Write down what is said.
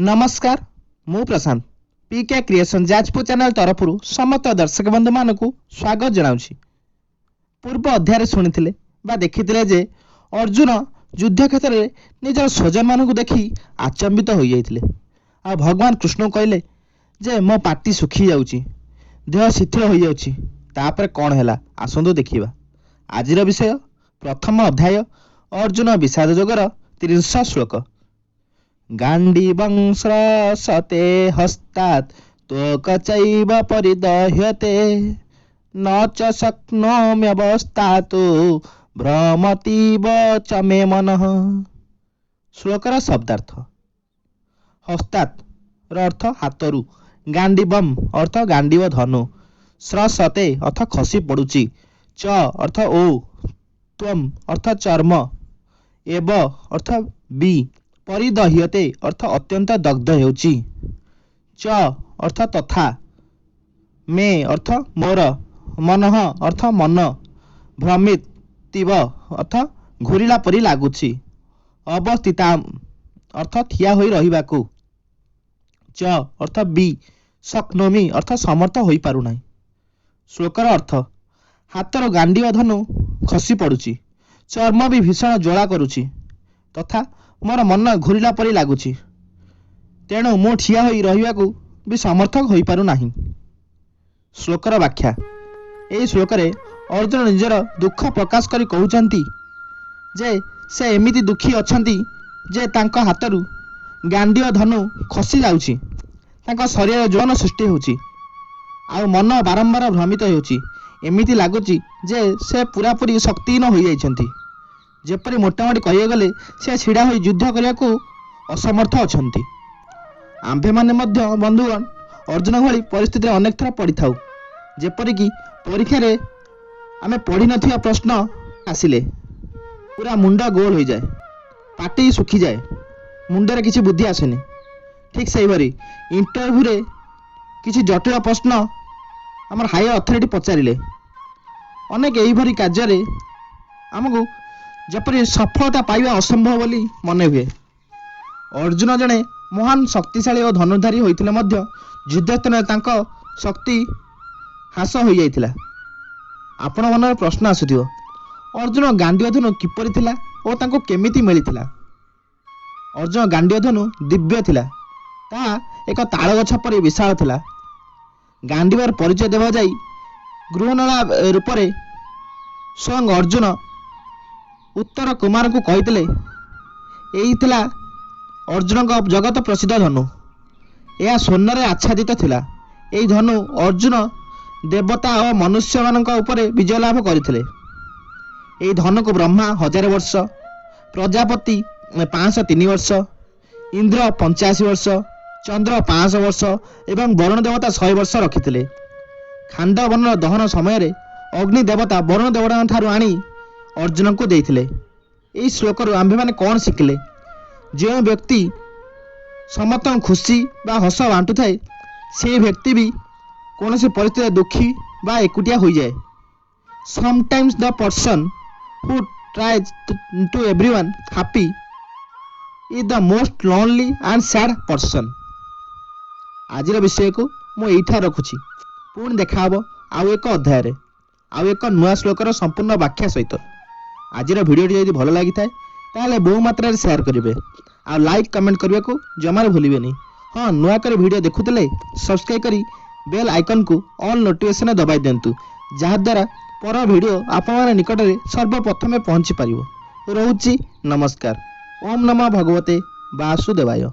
ନମସ୍କାର, ମୁଁ Prashant, PK creation Jajpur channel ତରଫରୁ ସମସ୍ତ ଦର୍ଶକ ବନ୍ଧୁମାନଙ୍କୁ ସ୍ୱାଗତ ଜଣାଉଛି। ପୂର୍ବ ଅଧ୍ୟାୟରେ ଶୁଣିଥିଲେ ବା ଦେଖିଥିଲେ ଯେ ଅର୍ଜୁନ ଯୁଦ୍ଧ କ୍ଷେତ୍ରରେ ନିଜର ସ୍ୱଜନମାନଙ୍କୁ ଦେଖି ଆଚମ୍ବିତ ହୋଇଯାଇଥିଲେ ଆଉ ଭଗବାନ କୃଷ୍ଣଙ୍କୁ କହିଲେ ଯେ ମୋ ପାଟି ଶୁଖି ଯାଉଛି, ଦେହ ଶିଥିଳ ହୋଇଯାଉଛି। ତାପରେ କ'ଣ ହେଲା, ଆସନ୍ତୁ ଦେଖିବା। ଆଜିର ବିଷୟ ପ୍ରଥମ ଅଧ୍ୟାୟ ଅର୍ଜୁନ ବିଷାଦ ଯୋଗର 30 ଶ୍ଲୋକ। ଗାଣ୍ଡିବଂ ସ୍ରସତେ ହସ୍ତାତ୍ ତ୍ୱକ ଚୈବ ପରିଦହ୍ୟତେ ନ ଚ ଶକ୍ନୋମ୍ୟବସ୍ଥାତୁ ଭ୍ରମତୀବ ଚ ମେ ମନଃ। ଶ୍ଲୋକର ଶବ୍ଦାର୍ଥ: ହସ୍ତାତ୍ ର ଅର୍ଥ ହାତରୁ, ଗାଣ୍ଡିବମ୍ ଅର୍ଥ ଗାଣ୍ଡିବ ଧନୁ, ସ୍ରସତେ ଅର୍ଥ ଖସି ପଡ଼ୁଛି, ଚ ଅର୍ଥ ଓ, ତ୍ୱମ୍ ଅର୍ଥ ଚର୍ମ, ଏବ ଅର୍ଥ ବି, ପରିଦହ୍ୟତେ ଅର୍ଥ ଅତ୍ୟନ୍ତ ଦଗ୍ଧ ହେଉଛି, ଚ ଅର୍ଥ ତଥା, ମେ ଅର୍ଥ ମୋର, ମନଃ ଅର୍ଥ ମନ, ଭ୍ରମିତିବ ଅର୍ଥ ଘୁରିଲା ପରି ଲାଗୁଛି, ଅବସ୍ଥିତାମ୍ ଅର୍ଥ ଠିଆ ହୋଇ ରହିବାକୁ, ଚ ଅର୍ଥ ବି, ଶକ୍ନୋମି ଅର୍ଥ ସମର୍ଥ ହୋଇପାରୁନାହିଁ। ଶ୍ଲୋକର ଅର୍ଥ: ହାତର ଗାଣ୍ଡିବ ଧନୁ ଖସି ପଡ଼ୁଛି, ଚର୍ମ ବି ଭୀଷଣ ଜ୍ୱାଳା କରୁଛି ତଥା ମୋର ମନ ଘୁରିଲା ପରି ଲାଗୁଛି। ତେଣୁ ମୁଁ ଠିଆ ହୋଇ ରହିବାକୁ ବି ସମର୍ଥ ହୋଇପାରୁନାହିଁ। ଶ୍ଲୋକର ବ୍ୟାଖ୍ୟା: ଏହି ଶ୍ଲୋକରେ ଅର୍ଜୁନ ନିଜର ଦୁଃଖ ପ୍ରକାଶ କରି କହୁଛନ୍ତି ଯେ ସେ ଏମିତି ଦୁଃଖୀ ଅଛନ୍ତି ଯେ ତାଙ୍କ ହାତରୁ ଗାଣ୍ଡିବ ଧନୁ ଖସି ଯାଉଛି, ତାଙ୍କ ଶରୀରରେ ଜ୍ୱଳନ ସୃଷ୍ଟି ହେଉଛି ଆଉ ମନ ବାରମ୍ବାର ଭ୍ରମିତ ହେଉଛି। ଏମିତି ଲାଗୁଛି ଯେ ସେ ପୁରାପୁରି ଶକ୍ତିହୀନ ହୋଇଯାଇଛନ୍ତି। ଯେପରି ମୋଟାମୋଟି କହିବାକୁ ଗଲେ ସେ ଛିଡ଼ା ହୋଇ ଯୁଦ୍ଧ କରିବାକୁ ଅସମର୍ଥ ଅଛନ୍ତି। ଆମ୍ଭେମାନେ ମଧ୍ୟ ବନ୍ଧୁଗଣ ଅର୍ଜୁନ ଭଳି ପରିସ୍ଥିତିରେ ଅନେକ ଥର ପଡ଼ିଥାଉ। ଯେପରିକି ପରୀକ୍ଷାରେ ଆମେ ପଢ଼ିନଥିବା ପ୍ରଶ୍ନ ଆସିଲେ ପୁରା ମୁଣ୍ଡ ଗୋଲ ହୋଇଯାଏ, ପାଟି ଶୁଖିଯାଏ, ମୁଣ୍ଡରେ କିଛି ବୁଦ୍ଧି ଆସେନି। ଠିକ୍ ସେହିପରି ଇଣ୍ଟରଭ୍ୟୁରେ କିଛି ଜଟିଳ ପ୍ରଶ୍ନ ଆମର ହାୟର ଅଥରିଟି ପଚାରିଲେ, ଅନେକ ଏହିପରି କାର୍ଯ୍ୟରେ ଆମକୁ ଯେପରି ସଫଳତା ପାଇବା ଅସମ୍ଭବ ବୋଲି ମନେ ହୁଏ। ଅର୍ଜୁନ ଜଣେ ମହାନ ଶକ୍ତିଶାଳୀ ଓ ଧନୁର୍ଧାରୀ ହୋଇଥିଲେ ମଧ୍ୟ ଯୁଦ୍ଧସ୍ଥାନରେ ତାଙ୍କ ଶକ୍ତି ହ୍ରାସ ହୋଇଯାଇଥିଲା। ଆପଣ ମନରେ ପ୍ରଶ୍ନ ଆସୁଥିବ, ଅର୍ଜୁନ ଗାଣ୍ଡିବ ଧନୁ କିପରି ଥିଲା ଓ ତାଙ୍କୁ କେମିତି ମିଳିଥିଲା? ଅର୍ଜୁନ ଗାଣ୍ଡିବ ଧନୁ ଦିବ୍ୟ ଥିଲା। ତାହା ଏକ ତାଳଗଛ ପରି ବିଶାଳ ଥିଲା। ଗାଣ୍ଡିବର ପରିଚୟ ଦେବା ଯାଇ ବୃହନ୍ନଳା ରୂପରେ ସ୍ୱୟଂ ଅର୍ଜୁନ ଉତ୍ତର କୁମାରଙ୍କୁ କହିଥିଲେ, ଏହି ଥିଲା ଅର୍ଜୁନଙ୍କ ଜଗତ ପ୍ରସିଦ୍ଧ ଧନୁ। ଏହା ସ୍ୱର୍ଣ୍ଣରେ ଆଚ୍ଛାଦିତ ଥିଲା। ଏହି ଧନୁ ଅର୍ଜୁନ ଦେବତା ଓ ମନୁଷ୍ୟମାନଙ୍କ ଉପରେ ବିଜୟ ଲାଭ କରିଥିଲେ। ଏହି ଧନୁକୁ ବ୍ରହ୍ମା 1000 ବର୍ଷ, ପ୍ରଜାପତି 503 ବର୍ଷ, ଇନ୍ଦ୍ର 85 ବର୍ଷ, ଚନ୍ଦ୍ର 500 ବର୍ଷ ଏବଂ ବରୁଣ ଦେବତା 100 ବର୍ଷ ରଖିଥିଲେ। ଖାଣ୍ଡବନର ଦହନ ସମୟରେ ଅଗ୍ନି ଦେବତା ବରୁଣ ଦେବତାଙ୍କ ଠାରୁ ଆଣି ଅର୍ଜୁନଙ୍କୁ ଦେଇଥିଲେ। ଏହି ଶ୍ଲୋକରୁ ଆମ୍ଭେମାନେ କ'ଣ ଶିଖିଲେ? ଯେଉଁ ବ୍ୟକ୍ତି ସମସ୍ତଙ୍କୁ ଖୁସି ବା ହସ ବାଣ୍ଟୁଥାଏ, ସେହି ବ୍ୟକ୍ତି ବି କୌଣସି ପରିସ୍ଥିତିରେ ଦୁଃଖୀ ବା ଏକୁଟିଆ ହୋଇଯାଏ। Sometimes the person who tries to everyone happy is the most lonely and sad person. ଆଜିର ବିଷୟକୁ ମୁଁ ଏଇଠାରେ ରଖୁଛି। ପୁଣି ଦେଖାହବ ଆଉ ଏକ ଅଧ୍ୟାୟରେ ଆଉ ଏକ ନୂଆ ଶ୍ଲୋକର ସମ୍ପୂର୍ଣ୍ଣ ବ୍ୟାଖ୍ୟା ସହିତ। ଆଜିର ଭିଡ଼ିଓଟି ଯଦି ଭଲ ଲାଗିଥାଏ, ତାହେଲେ ବହୁ ମାତ୍ରାରେ ସେୟାର କରିବେ ଆଉ ଲାଇକ୍ କମେଣ୍ଟ କରିବାକୁ ଜମାରୁ ଭୁଲିବେନି। ହଁ, ନୂଆ କରି ଭିଡ଼ିଓ ଦେଖୁଥିଲେ ସବସ୍କ୍ରାଇବ୍ କରି ବେଲ୍ ଆଇକନ୍କୁ ଅଲ୍ ନୋଟିଫିକେସନ୍ ଦବାଇ ଦିଅନ୍ତୁ, ଯାହାଦ୍ୱାରା ପର ଭିଡ଼ିଓ ଆପଣଙ୍କ ନିକଟରେ ସର୍ବପ୍ରଥମେ ପହଞ୍ଚି ପାରିବ। ରହୁଛି, ନମସ୍କାର। ଓମ୍ ନମଃ ଭଗବତେ ବାସୁଦେବାୟ।